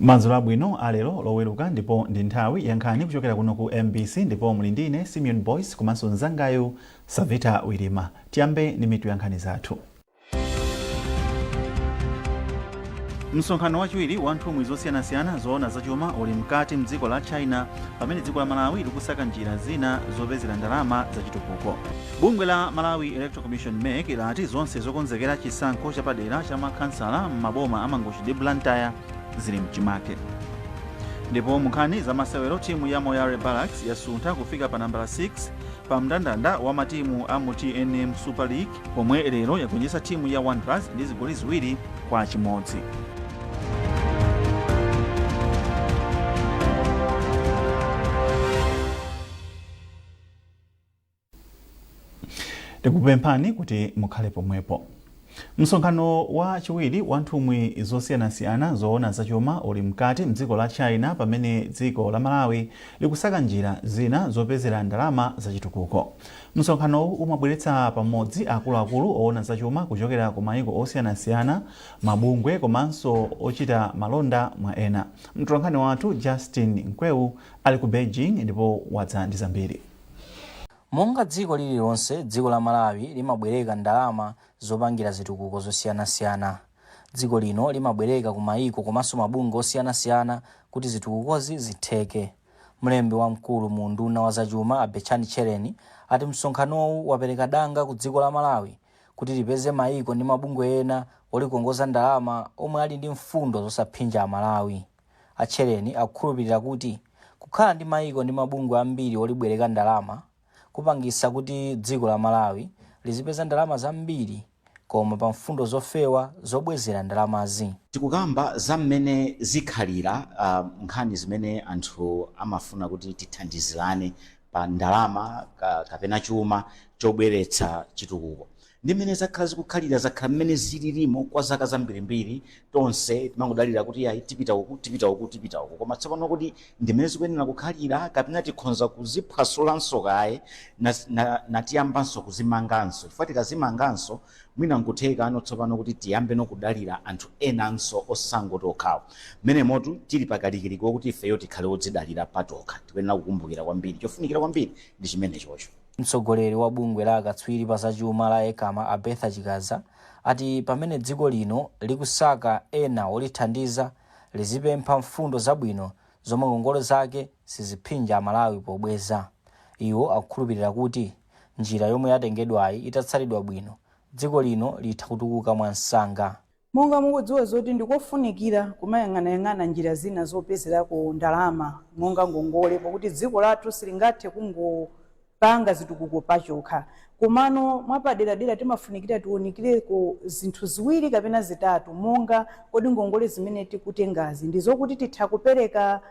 Madzulo abwino alero Loweruka, ndipo ndi nthawi ya nkhani kuchokera kuno ku MBC, ndipo muli ndine Simeon Boyce komanso mzangayu Savita Wirima. Tiyambe ndi mitu ya nkhani zathu. Msonkhano wachiwiri wa nthumwi zosiyanasiyana zoona zachuma uli mkati mdziko la China, pamene dziko la Malawi likusaka njira zina zopezera ndalama zachitukuko. Bungwe la Malawi Electoral Commission, MEC, lati zonse zokonzekera chisankho chapadera cha makhansala m'maboma a Mangochi ndi Blantyre zili mchimake. Ndipo munkhani za masewero, timu ya Moyale Barracks yasuntha kufika pa nambala 6 pa mndandanda wa matimu a mu TNM Super League, pomwe lero yagonjetsa timu ya Wanderers ndi zigoli 2-1. Tikupemphani kuti mukhale pomwepo. Msonkhano wa chiwiri wa nthumwi zosiyanasiyana zoona zachuma uli mkati mdziko la China, pamene dziko la Malawi likusaka njira zina zopezera ndalama zachitukuko. Msonkhanowu umabweretsa pamodzi akuluakulu oona zachuma kuchokera ku maiko osiyanasiyana, mabungwe komanso ochita malonda, mwa ena. Mtolankhani wathu Justin Mkweu ali ku Beijing ndipo wadza ndi zambiri. Monga dziko lililonse, dziko la Malawi limabwereka ndalama zopangira zitukuko zosiyanasiyana. Dziko lino limabwereka ku maiko komanso mabungwe osiyanasiyana kuti zitukukozi zitheke. Mlembi wamkulu mu unduna wa zachuma a Betchani Tchereni ati msonkhanowu wapereka danga ku dziko la Malawi kuti lipeze maiko ndi mabungwe ena olikongoza ndalama omwe ali ndi mfundo zosaphinja Amalawi. A Tchereni akukhulupilira kuti kukhala ndi maiko ndi mabungwe ambiri olibwereka ndalama kupangisa kuti dziko la Malawi lizipeza ndalama zambiri koma pa mfundo zofewa zobwezera ndalamazi. Tikukamba za mmene zikhalira nkhani zimene anthu amafuna kuti tithandizirane pa ndalama kapena chuma chobweretsa chitukuko ndi mmene zakhala zikukhalira, zakhala mmene zililimo kwa zaka zambirimbiri. Tonse timangodalira kuti ayi, tipita uku, tipita uku, tipita uku. Koma tsopano kuti ndi mmene zikuyenera kukhalira kapena tikhonza kuziphwasulanso kaye natiyambanso kuzimanganso, chifukwa tikazimanganso mwina nkutheka ano tsopano kuti tiyambe nokudalira anthu enanso osangoti okhawo. Mmenemotu tili pakalikiliki wokuti ifeyo tikhale odzidalira patokha. Tikuyenera kukumbukira kwambiri, chofunikira kwambiri ndi chimene chocho. Mtsogoleri wa bungwe la akatswiri pa zachuma la ECAMA a Bertha Chikaza ati pamene dziko lino likusaka ena olithandiza, lizipempha mfundo zabwino zomwe ngongole zake siziphinja Amalawi pobweza. Iwo akukhulupilira kuti njira yomwe yatengedwayi itatsatidwa bwino, dziko lino litha kutukuka mwansanga. Monga mukudziwa zoti ndikofunikira kumayang'anayang'ana njira zina zopezerako ndalama monga ngongole, pokuti dziko lathu silingathe kungopanga zitukuko pachokha. Komano mwapaderadera timafunikira tiunikireko zinthu ziwiri kapena zitatu, monga kodi ngongole zimene tikutengazi ndi zokuti titha kupereka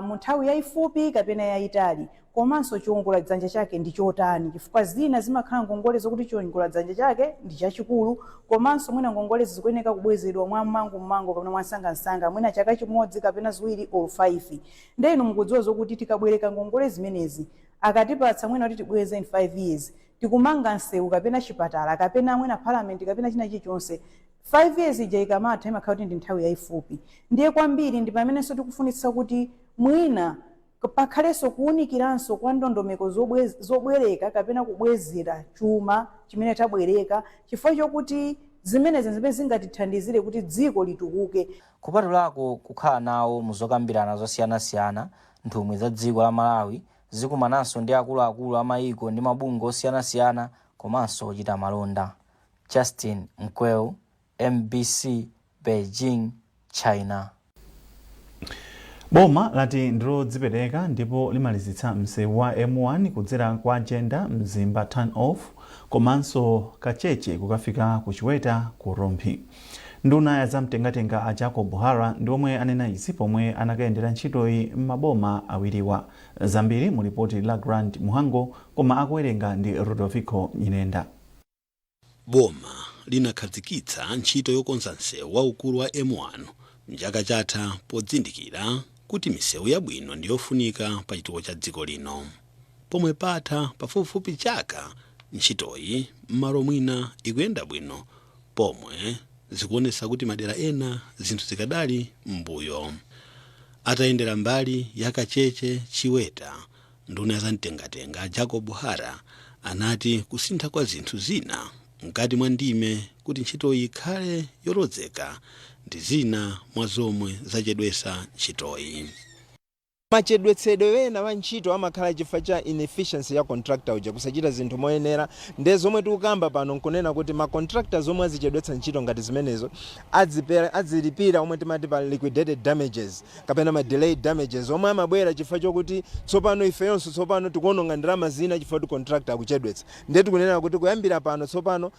mu nthawi yayifupi kapena yayitali, komanso chiwongola dzanja chake ndi chotani, chifukwa zina zimakhala ngongole zokuti chiwongola dzanja chake ndi chachikulu, komanso mwina ngongole zikuyeneka kubwezedwa mwa mmangu kapena mwansangansanga, mwina chaka chimodzi kapena 2 or 5. Ndiye inu mukudziwa zokuti tikabwereka ngongole zimenezi, akatipatsa mwina kuti tibweze in 5 years, tikumanga msewu kapena chipatala kapena mwina parliament kapena china chilichonse, 5 years ija ikamatha imakhala kuti ndi nthawi yayifupi. Ndiye kwambiri ndi pamenenso tikufunitsa kuti mwina pakhalenso kuwunikiranso kwa ndondomeko zobwereka kapena kubwezera chuma chimene tabwereka, chifukwa chokuti zimenezi zimene zingatithandizire kuti dziko litukuke. Kupatulako kukhala nawo mu zokambirana zosiyanasiyana, nthumwi za dziko la Malawi zikumananso ndi akuluakulu a mayiko ndi mabungwe osiyanasiyana komanso ochita malonda. Justin Mkweu, MBC, Beijing, China. Boma lati ndilodzipereka ndipo limalizitsa msewu wa M1 kudzera kwa Jenda, Mzimba turn off komanso Kacheche kukafika ku Chiweta ku Rumphi. Nduna ya zamtengatenga a Jacob Hara ndi omwe anena izi pomwe anakayendera ntchitoyi m'maboma awiriwa. Zambiri mu lipoti la Grant Muhango, koma akuwerenga ndi Ludovico Nyirenda. Boma linakhazikitsa ntchito yokonza msewu waukulu wa M1 mchaka chatha podzindikira kuti misewu yabwino ndi yofunika pa chitukuko cha dziko lino. Pomwe patha pafupifupi chaka, ntchitoyi m'malo mwina ikuyenda bwino pomwe Zikuonetsa kuti madera ena zinthu zikadali m'mbuyo. Atayendera mbali ya Kacheche Chiweta, nduna ya zamtengatenga Jacob Hara anati kusintha kwa zinthu zina mkati mwa ndime kuti ntchitoyi ikhale yolodzeka ndi zina mwa zomwe zachedwesa ntchitoyi. Machedwetsedwe ena wa ntchito amakhala chifukwa cha inefficiency ya contractor uja, kusachita zinthu moyenera. Nde zomwe tikukamba pano nkunena kuti ma contractors omwe azichedwetsa ntchito ngati zimenezo adzilipira omwe timati pa liquidated damages kapena ma delayed damages, omwe amabwera chifukwa chokuti tsopano ifeyonso tsopano tikuononga ndalama zina chifukwa kuti contractor akuchedwetsa. Nde tikunena kuti kuyambira pano tsopano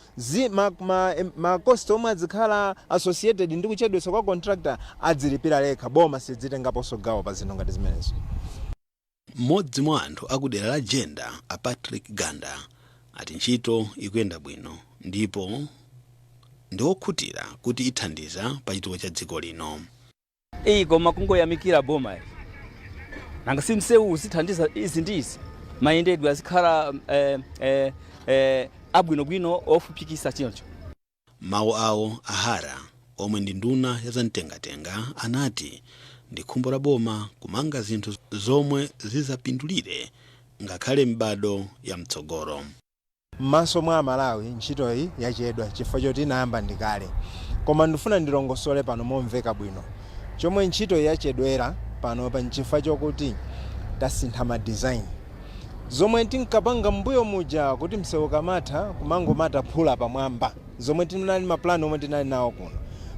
ma cost omwe adzikhala associated ndi kuchedwetsa kwa contractor adzilipira lekha, boma sidzitengaponso gawo pa zinthu ngati zimenezo. Mmodzi mwa anthu akudera la Jenda, a Patrick Ganda, ati ntchito ikuyenda bwino ndipo ndi wokhutira kuti ithandiza pa chitukuko cha dziko lino. Iyi koma kungoyamikira boma ili, nanga si msewu uzithandiza izi ndi izi, mayendedwe azikhala abwinobwino, ofupikisa choncho. Mawu awo, a Hara, omwe ndi nduna ya zamtengatenga, anati ndi khumbo la boma kumanga zinthu zomwe zizapindulire ngakhale m'bado ya mtsogolo. M'maso mwa Amalawi ntchitoyi yachedwa chifukwa choti inayamba ndikale, koma ndifuna ndilongosole pano momveka bwino chomwe ntchito yachedwera pano pa. Nchifukwa chokuti tasintha ma design. Zomwe tinkapanga mbuyo muja kuti msewu kamatha kumangomata phula pamwamba, zomwe tinali mapulani omwe tinali nawo kuno,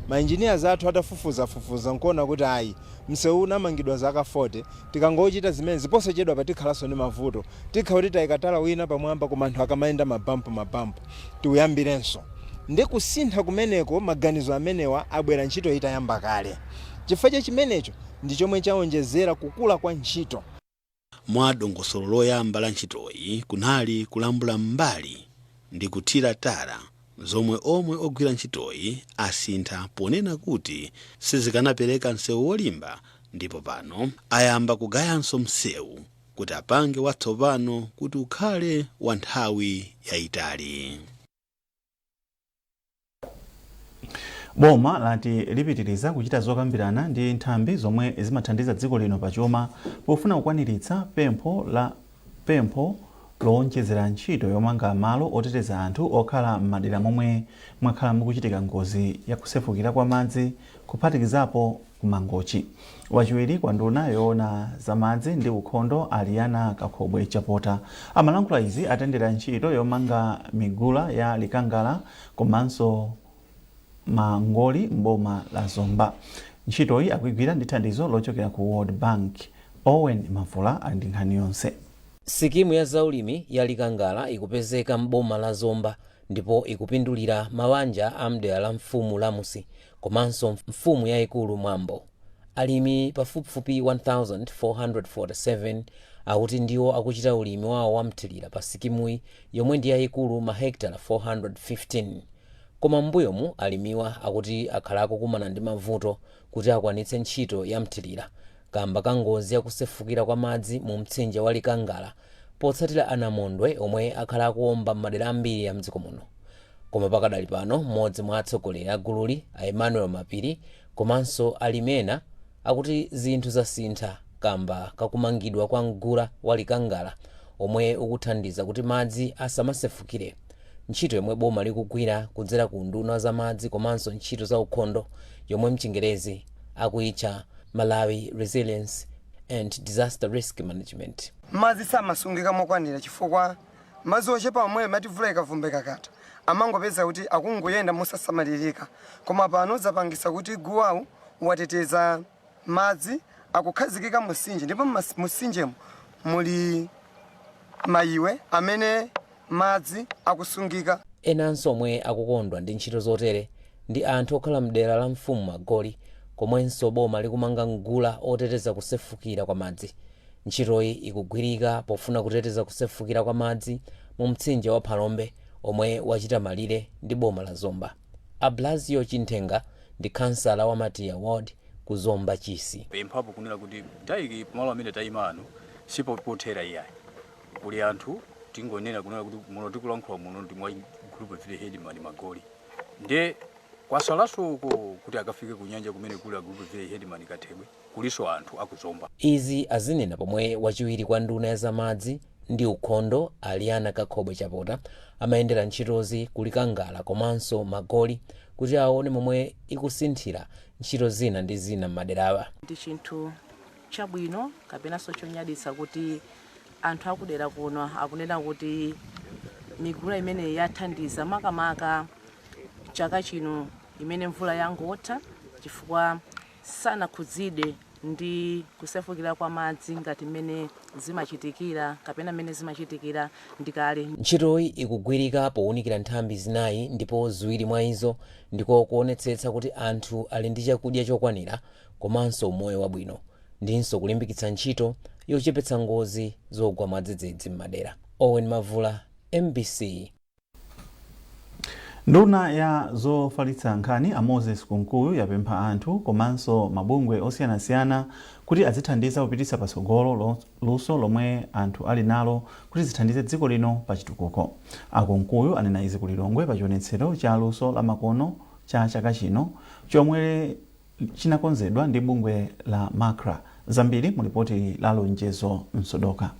ma engineers athu atafufuzafufuza nkuona kuti ayi, msewu unamangidwa zaka 40, tikangochita zimene ziposachedwa patikhalanso ndi mavuto, tikha kuti tayikatala wina pamwamba koma anthu akamayenda mabampu mabampu, tiuyambirenso. Ndi kusintha kumeneko, maganizo amenewa abwera ntchito itayamba kale. Chifukwa cha chimenecho ndi chomwe chaonjezera kukula kwa ntchito. Mwa dongosolo loyamba la ntchitoyi kunali kulambula mbali ndi kuthira tara, zomwe omwe ogwira ntchitoyi asintha ponena kuti sizikanapereka msewu wolimba, ndipo pano ayamba kugayanso msewu kuti apange watsopano kuti ukhale wa nthawi yayitali. Boma lati lipitiriza kuchita zokambirana ndi nthambi zomwe zimathandiza dziko lino pachuma pofuna kukwaniritsa pempho lowonjezera ntchito yomanga malo oteteza anthu okhala m'madera momwe mwakhala mukuchitika ngozi yakusefukira kwa madzi, kuphatikizapo kuMangochi. Wachiwiri kwa nduna yoona za madzi ndi ukhondo, Aliana Kakhobwe Chapota, amalankhula izi atendera ntchito yomanga migula ya Likangala komanso Mangoli mboma la Zomba. Ntchitoyi akuigwira ndi thandizo lochokera ku World Bank. Owen Mavula ali ndi nkhani yonse. Sikimu ya zaulimi ya Likangala ikupezeka m'boma la Zomba ndipo ikupindulira mabanja a mdera la mfumu Lamusi komanso mfumu yayikulu Mwambo. Alimi pafupifupi 1447 akuti ndiwo akuchita ulimi wawo wamthirira pa sikimuyi, yomwe ndi yayikulu mahekitala 415. Koma m'mbuyomu alimiwa akuti akhala akukumana ndi mavuto kuti akwanitse ntchito ya mthirira kamba ka ngozi yakusefukira kwa madzi mu mtsinje wa Likangala potsatira anamondwe omwe akhala akuwomba m'madera ambiri a mdziko muno. Koma pakadali pano mmodzi mwa atsogoleri a gululi, a Emmanuel Mapiri, komanso alimi ena akuti zinthu zasintha kamba kakumangidwa kwa mgula wa Likangala omwe ukuthandiza kuti madzi asamasefukire, ntchito yomwe boma likugwira kudzera ku nduna za madzi komanso ntchito za ukhondo, yomwe mchingerezi akuyitcha Malawi Resilience and Disaster Risk Management. Madzi samasungika mokwanira chifukwa madzi ochepa omwe mati mvula ikavumba, ikakata, amangopeza kuti akungoyenda mosasamalirika. Koma pano zapangisa kuti guwawu wateteza madzi, akukhazikika mumtsinje, ndipo mumtsinjemo muli mayiwe amene madzi akusungika. Enanso omwe akukondwa ndi ntchito zotere ndi anthu okhala mdera la mfumu Magoli, komwenso boma likumanga mgula oteteza kusefukira kwa madzi. Ntchitoyi ikugwirika pofuna kuteteza kusefukira kwa madzi mu mtsinje wa Phalombe omwe wachita malire ndi boma la Zomba. Ablazio Chinthenga ndi kansala wa Matiya Ward ku Zomba Chisi. Pemphapo kunena kuti dyke pamalo amene tayima ano sipo pothera iyayi, kuli anthu. Tingonena kunena kuti muno tikulankhula muno ndi mwa group 3 headman Magoli, nde Kwasalanso uko kuti akafike ku nyanja kumene kuli a group village headman Kathebwe, kuliso anthu akuzomba. Izi azinena pomwe wachiwiri kwa nduna ya zamadzi ndi ukhondo Aliana Kakhobwe Chapota amayendera ntchitozi kulikangala komanso Magoli kuti aone momwe ikusinthira ntchito zina ndi zina m'maderawa. Ndi chinthu chabwino kapenanso chonyaditsa kuti anthu akudera kuno akunena kuti migula imeneyi yathandiza makamaka chaka chino imene mvula yangotha, chifukwa sanakhudzidwe ndi kusefukira kwa madzi ngati mmene zimachitikira kapena mmene zimachitikira ndi kale. Ntchitoyi ikugwirika powunikira nthambi zinayi, ndipo ziwiri mwa izo ndiko kuonetsetsa kuti anthu ali ndi chakudya chokwanira komanso umoyo wabwino, ndinso kulimbikitsa ntchito yochepetsa ngozi zogwa mwadzidzidzi m'madera. Owen Mavula, MBC. Nduna ya zofalitsa nkhani a Moses Kunkuyu yapempha anthu komanso mabungwe osiyanasiyana kuti azithandiza kupititsa patsogolo luso lomwe anthu ali nalo kuti zithandize dziko lino pa chitukuko. A Kunkuyu anena izi ku Lilongwe pa chionetsero cha luso la makono cha chaka chino chomwe chinakonzedwa ndi bungwe la MACRA. Zambiri mu lipoti la Lonjezo Msodoka.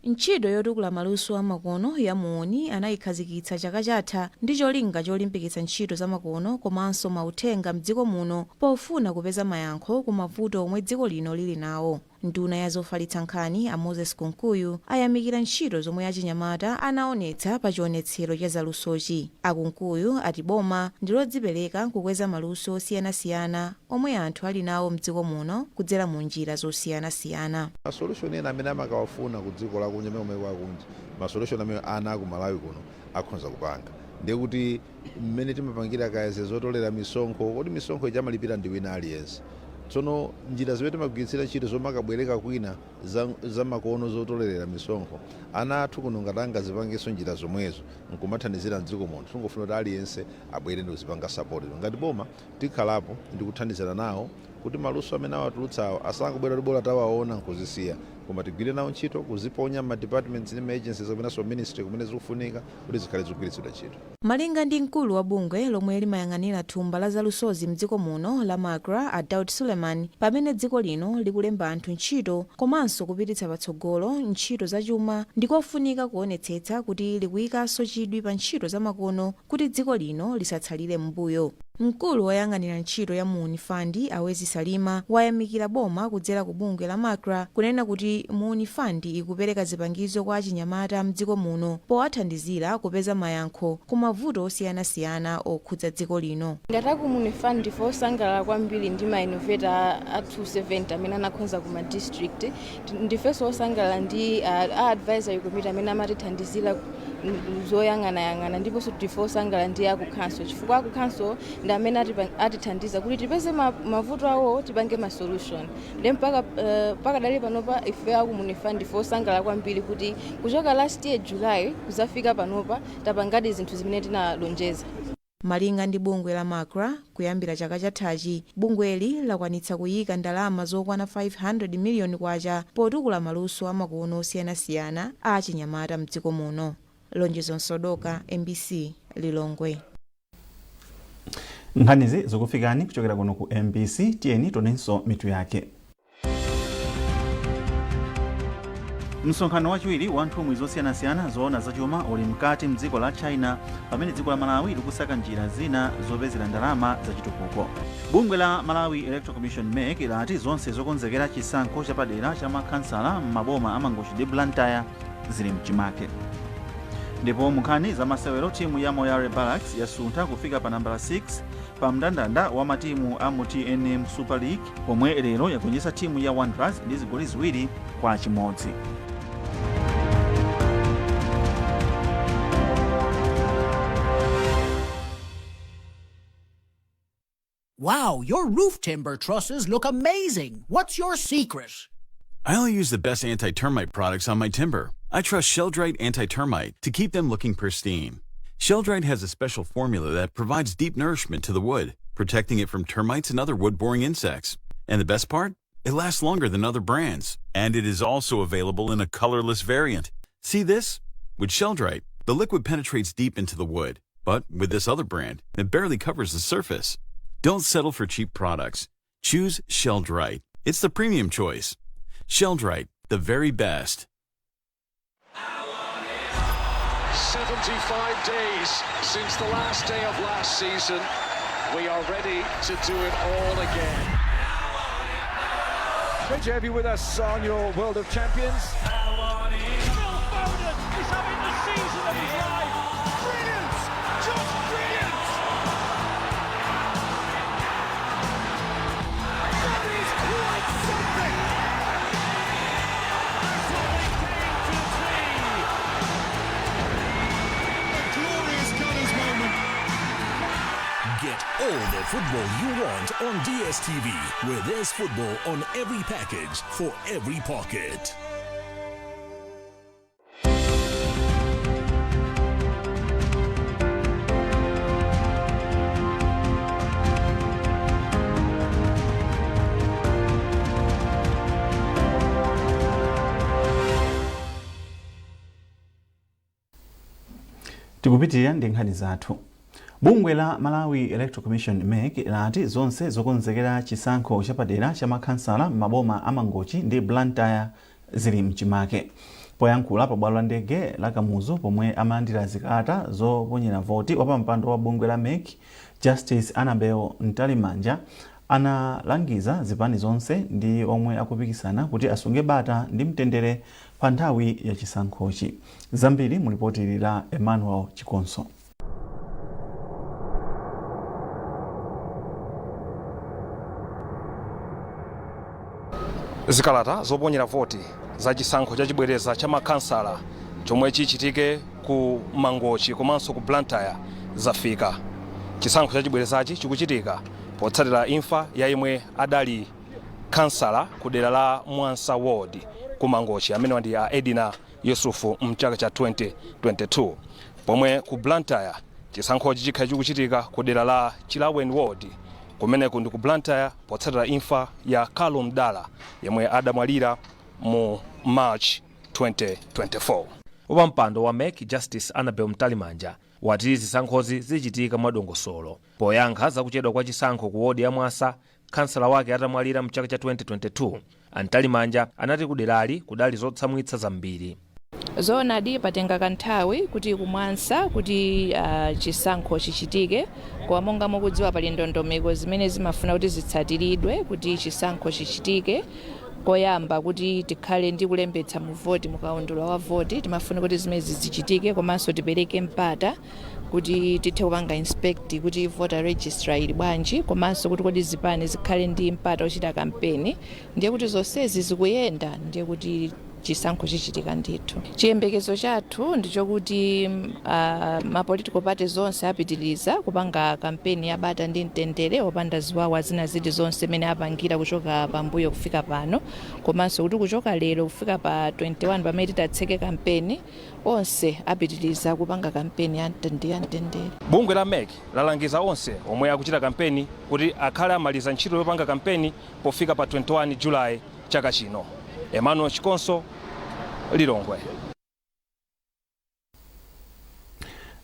Ntchito yotukula maluso amakono ya Muuni anayikhazikitsa chaka chatha ndi cholinga cholimbikitsa ntchito zamakono komanso mauthenga mdziko muno pofuna kupeza mayankho ku mavuto omwe dziko lino lili nawo. Nduna ya zofalitsa nkhani a Moses Kunkuyu ayamikira ntchito zomwe achinyamata anaonetsa pa chionetsero cha zalusochi. Akunkuyu ati boma ndi lodzipereka kukweza maluso osiyanasiyana omwe anthu ali nawo mdziko muno kudzera mu njira zosiyanasiyana. Ma solution ena amene amakawafuna ku dziko lakunja, amene kumaiko akunja, ma solution amene ana aku Malawi kuno akhonza kupanga. Ndiye kuti mmene timapangira kaya zotolera misonkho, kodi misonkho ija amalipira ndi wina aliyense? Tsono njira zimene timagwiritsira ntchito zomakabwereka kwina za makono zotolerera misonkho, ana athu kuno ngati angazipangenso njira zomwezo nkumathandizira mdziko muno, tingofuna kuti aliyense abwere ndi kuzipanga support. Ngati boma tikhalapo ndi kuthandizana nawo kuti maluso amene awatulutsawo asangobwera kuti bola tawaona nkuzisiya, koma tigwire nawo ntchito kuziponya ma departments ndi ma agencies kapenanso ministry kumene zikufunika kuti zikhale zikugwiritsidwa ntchito. Malinga ndi mkulu wa bungwe lomwe limayang'anira thumba la zalusozi mdziko muno la MACRA a Daud Suleiman, pamene dziko lino likulemba anthu ntchito komanso kupititsa patsogolo ntchito zachuma, ndikofunika kuonetsetsa kuti likuyikanso chidwi pa ntchito zamakono kuti dziko lino lisatsalire m'mbuyo. Mkulu woyang'anira ntchito ya Muuni Fund Awezi Salima wayamikira boma kudzera ku bungwe la MACRA kunena kuti Muuni Fund ikupereka zipangizo kwa achinyamata mdziko muno powathandizira kupeza mayankho ku mavuto osiyanasiyana okhudza dziko lino. Ngati aku Muuni Fund ndife osangalala kwambiri ndi ma innovator a 270 amene anakhonza ku ma district. Ndifenso osangalala ndi a advisory committee amene amatithandizira zoyang'anayang'ana, ndiponso ndife osangalala ndi aku council, chifukwa aku council ndi amene atithandiza kuti tipeze mavuto awo, tipange ma solution. Ndi mpaka pakadali panopa ife aku Muuni Fund ndife osangalala kwambiri kuti kuchoka last year July kuzafika panopa tapangadi zinthu zimene tinalonjeza. Malinga ndi bungwe la MACRA, kuyambira chaka chathachi bungweli lakwanitsa kuyika ndalama zokwana 500 miliyoni kwacha potukula maluso amakono osiyanasiyana a achinyamata mdziko muno. Lonjezo Msodoka, MBC, Lilongwe. Nkhanizi zikufikani kuchokera kuno ku MBC. Tiyeni tionenso mitu yake. Msonkhano wachiwiri wa nthumwi zosiyanasiyana zoona zachuma uli mkati mdziko la China pamene dziko la Malawi likusaka njira zina zopezera ndalama zachitukuko. Bungwe la Malawi Electoral Commission MEC lati zonse zokonzekera chisankho chapadera cha makhansala m'maboma a Mangochi ndi Blantyre zili mchimake. Ndipo munkhani zamasewero, timu ya Moyale Barracks yasuntha kufika pa nambala 6 pa mndandanda wa matimu a mu TNM Super League pomwe lero yagonjetsa timu ya Wanderers ndi zigoli 2-1. Wow, your roof timber trusses look amazing. What's your secret? I only use the best anti-termite products on my timber. I trust Sheldrite Anti-Termite to keep them looking pristine. Sheldrite has a special formula that provides deep nourishment to the wood, protecting it from termites and other wood-boring insects. And the best part? It lasts longer than other brands. And it is also available in a colorless variant. See this? With Sheldrite, the liquid penetrates deep into the wood. But with this other brand, it barely covers the surface. Don't settle for cheap products. Choose Sheldrite. It's the premium choice. Sheldrite, the very best. 75 days since the last day of last season. We are ready to do it all again. Great to have you with us on your World of Champions. Phil Foden is having the season of his life. Brilliant! Just brilliant! That is quite something! Glorious Gunners moment. Get all the football you want on DSTV, where there's football on every package for every pocket. Tikupitirira ndi nkhani zathu. Bungwe la Malawi Electoral Commission, MEC, lati zonse zokonzekera chisankho chapadera cha makhansala m'maboma a Mangochi ndi Blantyre zili mchimake. Poyankhula pa bwalo la ndege la Kamuzu pomwe amalandira zikalata zoponyera voti, wapampando wa bungwe la MEC, Justice Annabel Mtalimanja, analangiza zipani zonse ndi omwe akupikisana kuti asunge bata ndi mtendere pa nthawi ya chisankhochi. Zambiri mu lipoti la Emmanuel Chikonso. Zikalata zoponyera voti za chisankho chachibwereza cha makhansala chomwe chichitike ku Mangochi komanso ku Blantyre zafika. Chisankho chachibwerezachi chikuchitika potsatira imfa ya yemwe adali khansala ku dera la Mwansa Ward ku Mangochi, amene ndi a Edina Yusufu, mchaka cha 2022, pomwe ku Blantyre chisankhochi chikhala chikuchitika ku dera la Chilaweni Ward, kumeneku ndi ku Blantyre, potsatira imfa ya Carlo Mdala yemwe adamwalira mu March 2024. Wapampando wa MEC, Justice Annabel Mtalimanja, wati zisankhozi zichitika mwadongosolo. Poyankha zakuchedwa kwa chisankho ku wodi ya Mwasa, khansala wake atamwalira mchaka cha 2022, a Mtalimanja anati kuderali kudali zotsamwitsa zambiri. Zoonadi, patenga kanthawi kuti kumwansa kuti chisankho chichitike, koma monga mukudziwa pali ndondomeko zimene zimafuna kuti zitsatiridwe kuti chisankho chichitike. Koyamba kuti tikhale ndi kulembetsa mu voti, mukaundula wa voti, timafuna kuti zimenezi zichitike, komanso tipereke mpata kuti tithe kupanga inspect kuti voter registry ili bwanji, komanso kuti kodi zipani zikhale ndi mpata ochita kampeni. Ndiye kuti zonsezi zikuyenda, ndiye kuti chisankho chichitika ndithu. Chiyembekezo chathu ndichokuti ma political parties onse apitiriza kupanga kampeni ya bata ndi mtendere, opanda ziwawa zina ziti zonse imene apangira kuchoka pambuyo kufika pano, komanso kuti kuchoka lero kufika pa 21 pamene titatseke kampeni, onse apitiriza kupanga kampeni ya mtendere. Bungwe la MEC lalangiza onse omwe akuchita kampeni kuti akhale amaliza ntchito yopanga kampeni pofika pa 21 Julayi chaka chino. Emmanuel Chikonso, Lilongwe.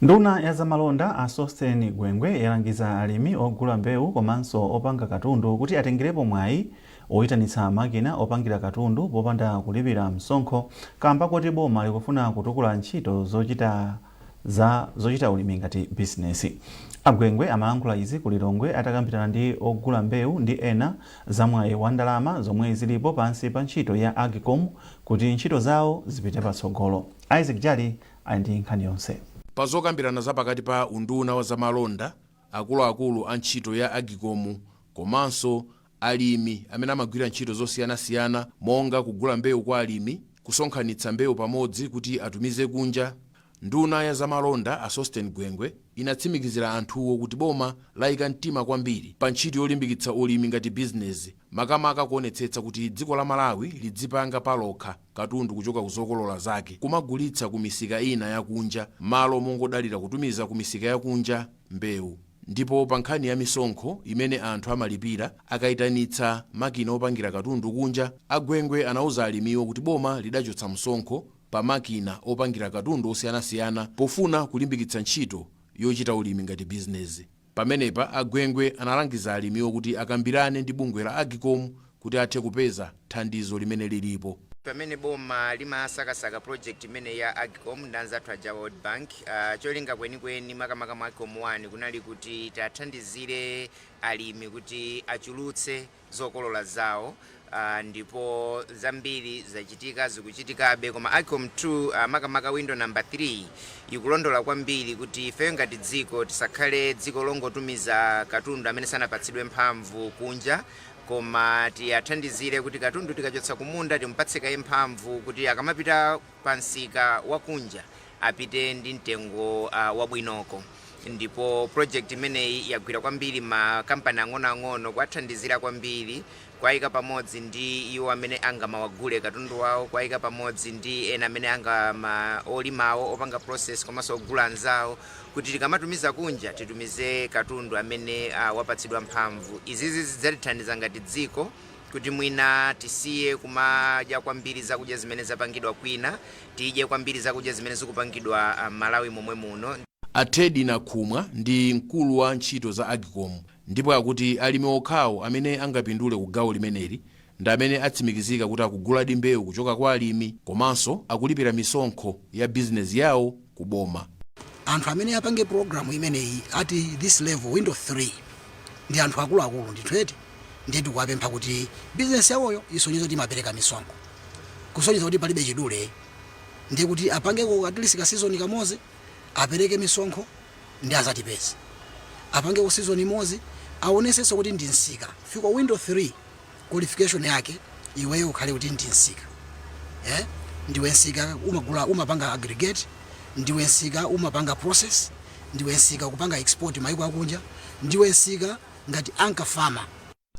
Nduna ya zamalonda a Sosten Gwengwe yalangiza alimi ogula mbewu komanso opanga katundu kuti atengerepo mwayi oyitanitsa makina opangira katundu popanda kulipira msonkho, kamba kuti boma likufuna kutukula ntchito zochita ulimi ngati bizinesi. Agwengwe amalankhula izi ku Lilongwe atakambirana ndi ogula mbewu ndi ena zamwayi wa ndalama zomwe zilipo pansi pa ntchito ya AGCOM kuti ntchito zawo zipite patsogolo. Isaac Jali ali ndi nkhani yonse. Pa zokambirana zapakati pa unduna wa zamalonda, akuluakulu a ntchito ya AGCOM komanso alimi amene amagwira ntchito zosiyanasiyana monga kugula mbewu kwa alimi, kusonkhanitsa mbewu pamodzi kuti atumize kunja, nduna ya zamalonda a Sosten Gwengwe inatsimikizira anthuwo kuti boma layika mtima kwambiri pa ntchito yolimbikitsa ulimi ngati bizinesi, makamaka kuonetsetsa kuti dziko la Malawi lidzipanga palokha katundu kuchoka kuzokolola zake, kumagulitsa ku misika ina yakunja malo mongodalira kutumiza ku misika yakunja mbewu. Ndipo pa nkhani ya misonkho imene anthu amalipira akayitanitsa makina opangira katundu kunja, Agwengwe anauza alimiwo kuti boma lidachotsa msonkho pa makina opangira katundu osiyanasiyana pofuna kulimbikitsa ntchito Yochita ulimi ngati bizinezi. Pamenepa agwengwe analangiza alimiwo kuti akambirane ndi bungwe la AGCOM kuti athe kupeza thandizo limene lilipo. Pamene boma limasakasaka project imene ya AGCOM ndi anzathu aja World Bank, cholinga kwenikweni makamaka mwa AGCOM 1 kunali kuti tathandizire alimi kuti achulutse zokolola zawo, ndipo zambiri zachitika, zikuchitikabe. Koma AGCOM 2, makamaka window number 3, ikulondola kwambiri kuti ifeyo ngati dziko tisakhale dziko longotumiza katundu amene sanapatsidwe mphamvu kunja, koma tiyathandizire kuti katundu tikachotsa kumunda timupatse kaye mphamvu kuti akamapita pa msika wakunja apite ndi mtengo wabwinoko. Ndipo project imeneyi yagwira kwambiri makampani ang'onoang'ono, kuwathandizira kwambiri, kuwayika pamodzi ndi iwo amene angamawagule katundu wawo, kuwayika pamodzi ndi ena amene angama olimawo, opanga process komanso ogula anzawo, kuti tikamatumiza kunja titumize katundu amene wapatsidwa mphamvu. Izizi zidzatithandiza ngati dziko kuti mwina tisiye kumadya kwambiri zakudya zimene zapangidwa kwina, tidye kwambiri zakudya zimene zikupangidwa Malawi momwe muno. A Teddy Nakhumwa ndi mkulu wa ntchito za AGCOM, ndipo akuti alimi okhawo amene angapindule ku gawo limeneli ndi amene atsimikizika kuti akuguladi mbewu kuchoka kwa alimi komanso akulipira misonkho ya bizinezi yawo ku boma. Anthu amene apange program imeneyi at this level, window 3, ndi anthu akuluakulu ndithu eti. Ndiye tikuwapempha kuti bizinesi yawoyo isonyeze kuti imapereka misonkho, kusonyeza kuti palibe chidule. Ndiye kuti apangeko at least ka season kamodzi, apereke misonkho ndi azatipeze, apangeko season imodzi, aonesenso kuti ndi msika. Fika window 3, qualification yake iweyo ukhale kuti ndi msika, eh? Ndiwe msika umagula, umapanga aggregate, ndiwe msika umapanga process, ndiwe msika kupanga export maiko akunja, ndiwe msika ngati anchor farmer.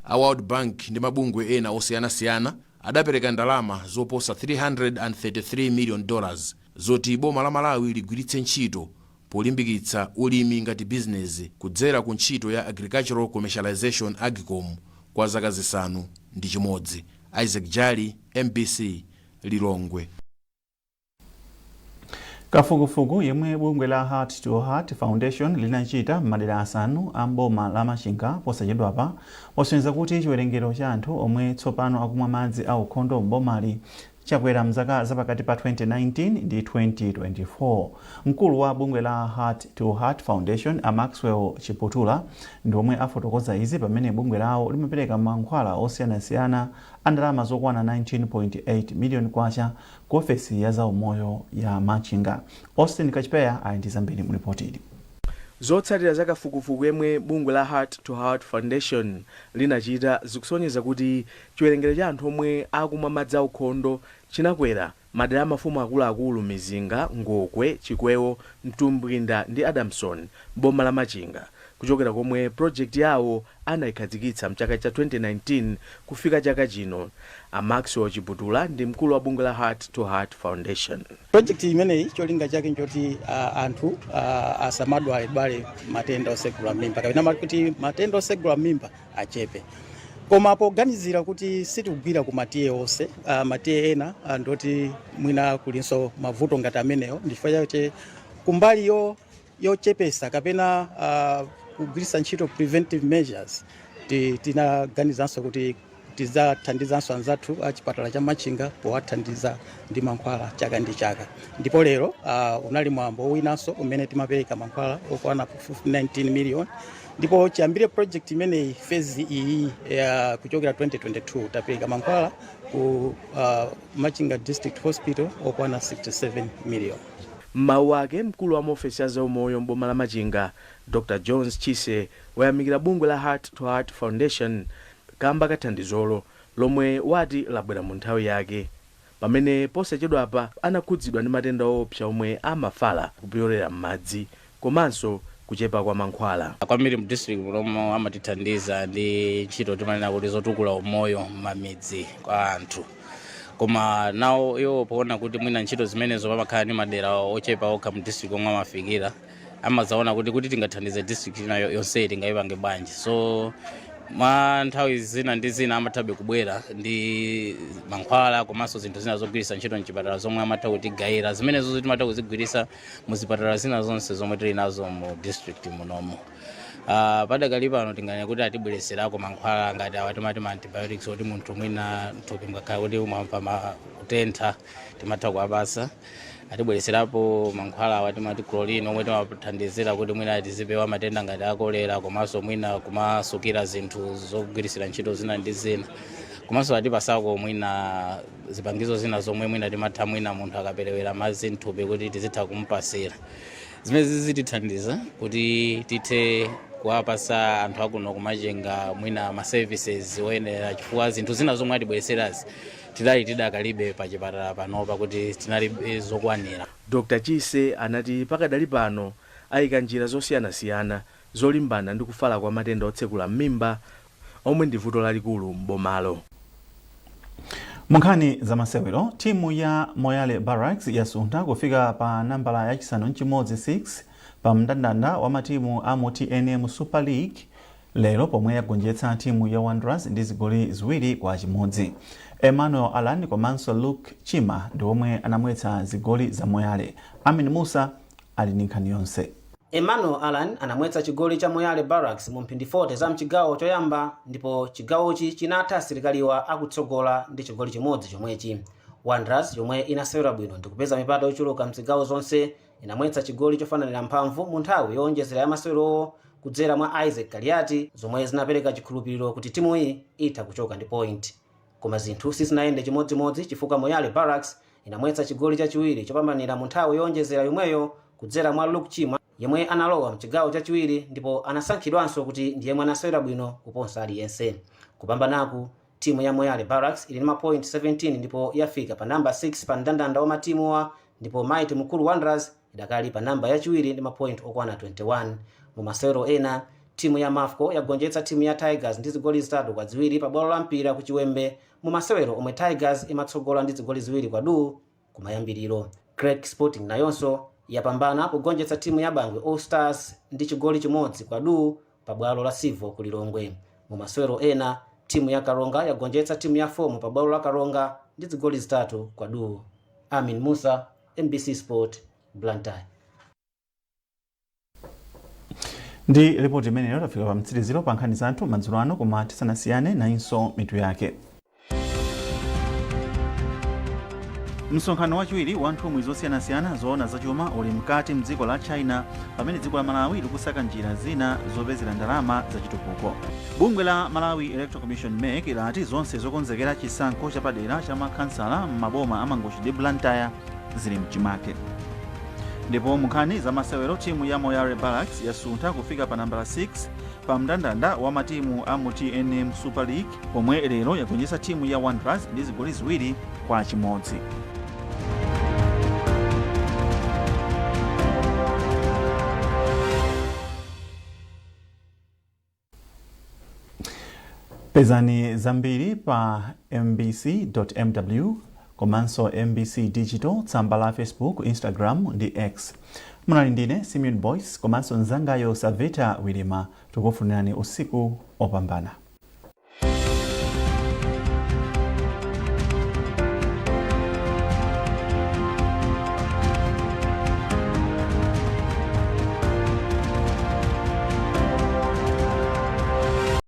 A World Bank ndi mabungwe ena osiyanasiyana adapereka ndalama zoposa $333 million zoti boma la Malawi ligwiritse ntchito polimbikitsa ulimi ngati bizinezi kudzera ku ntchito ya Agricultural Commercialization, AGCOM, kwa zaka 6. Isaac Jali, MBC, Lilongwe. Kafukufuku yemwe bungwe la Heart to Heart Foundation linachita m'madera asanu a mboma la Machinga posachedwapa wasonyeza kuti chiwerengero cha anthu omwe tsopano akumwa madzi a ukhondo m'bomali chakwera mzaka zapakati pa 2019 ndi 2024. Mkulu wa bungwe la Heart to Heart Foundation, a Maxwell Chiputula, ndi omwe afotokoza izi pamene bungwe lawo limapereka mankhwala osiyanasiyana a ndalama zokwana 19.8 miliyoni kwacha ku ofesi ya zaumoyo ya Machinga. Austin Kachipeya ali ndi zambiri mu ripoti ili. Zotsatira za kafukufuku yemwe bungwe la Heart to Heart Foundation linachita zikusonyeza kuti chiwerengero cha anthu omwe akumwa madzi aukhondo chinakwera madera a mafumu akuluakulu Mizinga, Ngokwe, Chikwewo, Mtumbwinda ndi Adamson boma la Machinga kuchokera komwe project yawo anayikhazikitsa mchaka cha 2019 kufika chaka chino. A Maxwell Chiputula ndi mkulu wa bungwe la Heart to Heart Foundation. Project imeneyi cholinga chake nchoti anthu asamadwaledwale matenda osegula mimba, kapena kuti matenda osegula mimba achepe. Koma poganizira kuti sitikugwira ku ma T/A onse, ma T/A ena ndoti mwina kulinso mavuto ngati amenewo, ndi chifukwa chake kumbali yochepesa kapena kugwiritsa ntchito preventive measures, tinaganizanso kuti tidzathandizanso anzathu a chipatala cha Machinga powathandiza ndi mankhwala chaka ndi chaka. Ndipo lero unali mwambo winanso umene timapereka mankhwala okwana 19 million. Ndipo chiyambire project imeneyi, phase iyi kuchokera 2022, tapereka mankhwala ku Machinga District Hospital okwana 67 million. M'mawu ake, mkulu wa maofesi a zaumoyo m'boma la Machinga, Dr Jones Chise, wayamikira bungwe la Heart to Heart Foundation kamba kathandizolo lomwe wati labwera mu nthawi yake pamene posachedwapa anakhudzidwa ndi matenda owopsa omwe amafala kupyolera m'madzi komanso kuchepa kwa mankhwala. Kwambiri mu district munomo amatithandiza ndi ntchito timanena kuti zotukula umoyo m'mamidzi kwa anthu. Koma nawo iwo poona kuti mwina ntchito zimenezo pamakhala ndi madera ochepa okha mu district omwe amafikira, amazaona kuti tingathandize district ina yonseyi tingayipange bwanji. So Mwa nthawi zina ndi zina amathabe kubwera ndi mankhwala komanso zinthu zina zogwiritsa ntchito mchipatala zomwe amatha kutigayira, zimenezo timatha kuzigwiritsa muzipatala zina zonse zomwe tili nazo mu district munomo. Padakali pano tinganene kuti atibwereserako mankhwala ngati awa timati ma antibiotics, oti munthu mwina mthupi mukakhala kuti mwamva kutentha timatha kuwapasa. Atibwereserapo mankhwala awa timati chlorine, omwe timathandizira kuti mwina tizipewa matenda ngati akolera, komanso mwina kumasukira zinthu zogwirisira ntchito zina ndi zina. Komanso atipasako mwina zipangizo zina zomwe mwina timatha, mwina munthu akaperewera madzi mthupi, kuti tizitha kumupasira. Zimene zitithandiza kuti tithe kuwapasa anthu akuno kumachinga mwina ma services oyenera, chifukwa zinthu zina zomwe atibwereserazi tidali tidakalibe pa chipatala panopa, kuti tinalibe zokwanira. Dr Chise anati pakadali pano ayika njira zosiyanasiyana zolimbana ndi kufala kwa matenda otsekula m'mimba omwe ndi vuto lalikulu m'bomalo. Munkhani za masewero, timu ya Moyale Barracks yasuntha kufika pa nambala yachisanu nchimodzi 6 pa mndandanda wa matimu a mu TNM Super League lero pomwe yagonjetsa timu ya Wanderers ndi zigoli 2-1. Emmanuel Alan komanso Luke Chima ndi omwe anamwetsa zigoli za Moyale. Amin Musa ali ndi nkhani yonse. Emmanuel Alan anamwetsa chigoli cha Moyale Barracks mu mphindi 40 za mchigawo choyamba, ndipo chigawochi chinatha asilikaliwa akutsogola ndi chigoli chimodzi chomwechi. Wanderers, yomwe inasewera bwino ndikupeza mipata yochuluka mzigawo zonse, inamwetsa chigoli chofananira mphamvu mu nthawi yowonjezera ya masewerowo kudzera mwa Isaac Kaliati, zomwe zinapereka chikhulupiriro kuti timuyi itha kuchoka ndi point. Koma zinthu sizinayende chimodzimodzi, chifukwa Moyale Barracks inamwetsa chigoli chachiwiri chopambanira mu nthawi yowonjezera yomweyo kudzera mwa Luke Chima, yemwe analowa mchigawo chachiwiri ndipo anasankhidwanso kuti ndi yemwe anasewera bwino kuposa aliyense. Kupambanaku, timu ya Moyale Barracks ili ndi mapoint 17 ndipo yafika pa namba 6 pa mndandanda wa matimuwa, ndipo Mighty Mukuru Wanderers idakali pa namba yachiwiri ndi mapoint okwana 21. Mu masewero ena, timu ya Mafco yagonjetsa timu ya Tigers ndi zigoli 3-2 pa bwalo la Mpira ku Chiwembe, mu masewero omwe Tigers imatsogola ndi zigoli 2 kwa duu kumayambiriro. Creck Sporting nayonso yapambana pogonjetsa timu ya Bangwe All Stars ndi chigoli 1-0 pa bwalo la Civo ku Lilongwe. Mu masewero ena, timu ya Karonga yagonjetsa timu ya Fomo pa bwalo la Karonga ndi zigoli 3-0. Amin Musa, MBC Sport, Blantyre. Ndi ripoti imeneyo tafika pa mtsiriziro pa nkhani zathu madzulo ano, koma tisanasiyane, nayinso mitu yake. Msonkhano wachiwiri wa nthumwi zosiyanasiyana zoona zachuma uli mkati mdziko la China, pamene dziko la Malawi likusaka njira zina zopezera ndalama zachitukuko. Bungwe la Malawi Electoral Commission, MEC, lati zonse zokonzekera chisankho chapadera cha makhansala m'maboma a Mangochi ndi Blantyre zili mchimake. Ndipo munkhani za masewero, timu ya Moyale Barracks yasuntha kufika pa nambala 6 pa mndandanda wa matimu a mu TNM Super League pomwe lero yagonjetsa timu ya Wanderers ndi zigoli 2-1. Pezani zambiri pa mbc.mw komanso MBC Digital, tsamba la Facebook, Instagram ndi X. Munali ndine Simeon Boyce komanso mzangayo Saveta Wilima. Tikufunirani usiku opambana.